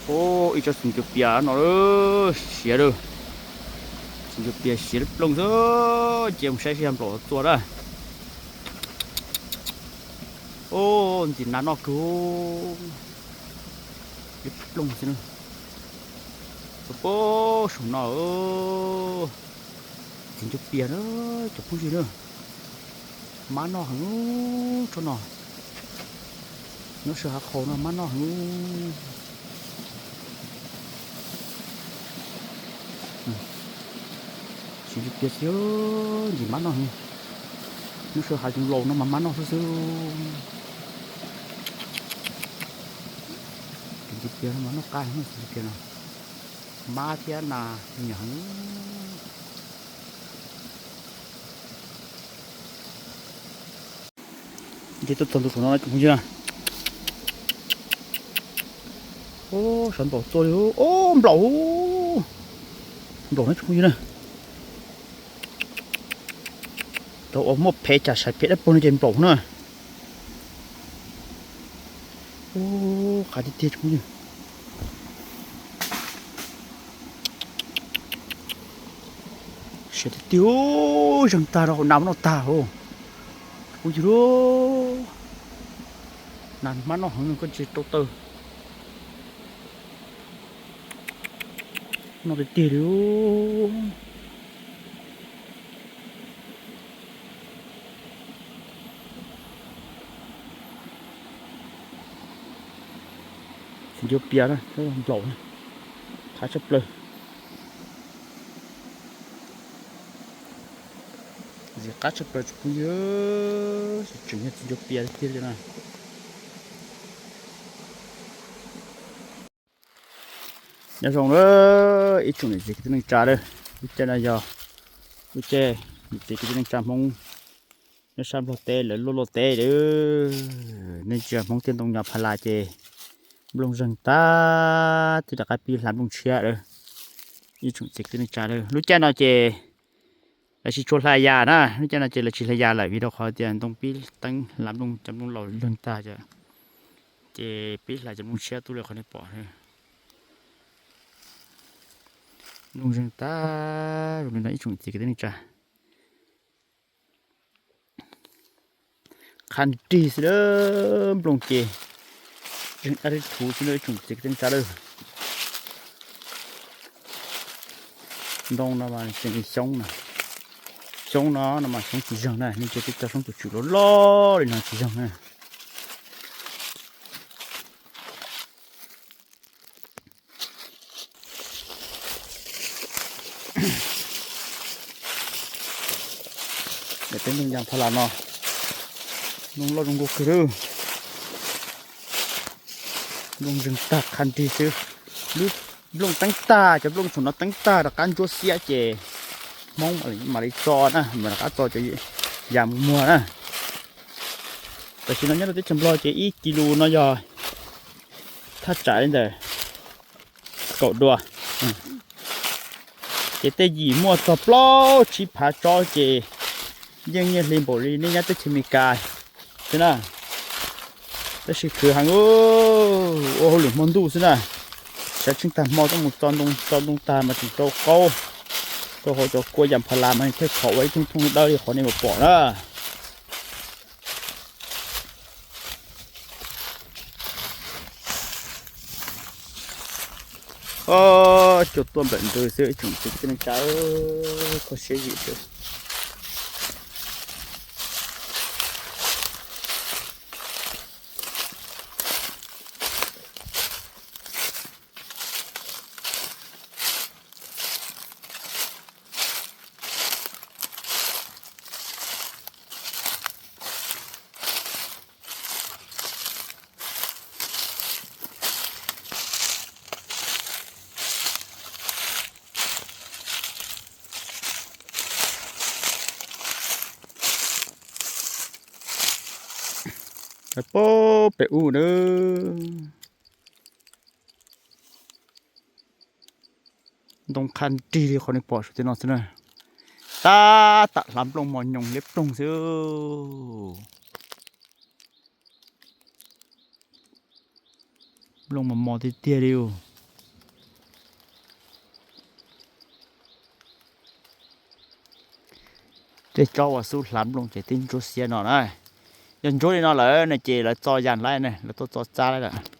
Ib tsob txiv ncuav pias no siav lawm. Txiv ncuav pias siav liab ploog xwb, ces mus saib seb yog nplaum txua na. Ntxim nab noj kawg, liab ploog xwb na. Txua pem saum no, txiv ncuav pias na, cov phooj ywg na. Mab noj heev tsob no. Nyob sawv hav qhaus no mab noj heev. Txiv ncuav pias xwb, ntxim mab noj heev. Nyob sawv hav zoov laus no mas mab noj xwb xwb. Txiv ncuav pias no mas noj qab heev, txiv ncuav pias no. Mab thiab nas nyiam heev. Ces tuaj txog ntua saum no tsoom phooj ywg na. Ub, sav nplaum txua li, ub, nplaum, nplaum na tsoom phooj ywg na. Tau uas muaj phem cas, saib phem dab pog no ces nplaum na. Ub, qab tiag tiag tsoom phooj ywg. Siav tiag tiag, zeeg tag rau hauv nas noj tag os. Tsoom phooj ywg, nas mab noj heev, koj tsis rau taw. Noj tiag tiag li. Txiv ncuav pias na, nplaum na, qab tshaj plaws. Ntxim qab tshaj plaws tsoom phooj ywg, tseem yog txiv ncuav pias tiag tiag li na. Nyob zoo na ib tsoom niam txiv kwv tij neej tsa lawm, lub caij no yog lub caij niam txiv kwv tij neej tsa Hmoob nyob sab Nplog teb lawv luaj luaj teb lawm. Nej ntsia Hmoob tiaj ntoo nyos phas las ces nplooj zeeg tag, twb rov qab pib hlav nplooj tshiab lawm. Ib tsoom txiv kwv tij neej tsa lawm, lub caij no ces lawv tsis tshua hlais yas na, lub caij no ces lawv tsis hlais yas lawm vim rau qhov tias ntoo pib teeb hlav nplooj, cov nplooj laus leeg tag ces, ces pib hlais cov nplooj tshiab tuaj li qhov nej pom. Nplooj zeeg tag zoo li no ib tsoom txiv kwv tij neej tsa. Qha nrig xwb lawm, nplooj ces zeeg dab li thuv xwb lawm ib tsoom txiv kwv tij neej tsa lawm. Ntoo no mas tseem li xyoob na, xyoob no no mas xyoob tsis zeeg na, nej ntsia tej cov xyoob tus tswm loj loj li no tsis zeeg na. Daim teb ntoo yas phas las no, nplooj loj zoo nkauj kawg lawm. Nplooj zeeg tag qha nrig xwb. Lub nplooj teeb tag, cov nplooj saum no teeb tag rov qab ntsuab xiab ces Hmoob mam li txo na, mam rov qab txo cov yas mus muag na. Tam sim no nyob rau teb chaws Nplog ces ib kis lus no yog thaj tsam li ntawm kaum dua. Ces tej yim muaj txog plaub tsib phav tsob ces yeej nyiaj hli npaum li nej nyob teb chaws Amelikas xwb na. Tab sis khwv heev, ua hauj lwm hmo ntuj xwb na. Sawv tsheej tag hmo tuaj mus txo ntoo, txo ntoo tag mas tseem rau qaub rau hauv cov kua yas phas las mas thawj qhov ua ib thooj thooj dawb li qhov nej pom na. Cua tuaj nplawm ntws xwb ib tsoom txiv kwv tij neej tsa, kho siab zim xwb. Pem ub na, ntoo qha nrig li qhov nej pom saum tej no xwb na. Tab tom hlav nplooj mos nyoos liab ploog xwb. Nplooj mos mos tiag tiag li os. Tej tsob uas xub hlav nplooj ces twb ntsuab xiab no na. Yog ntsuab li no lawm no ces lawv txo yas laib ne, lawv tuaj txo txab laib lawm.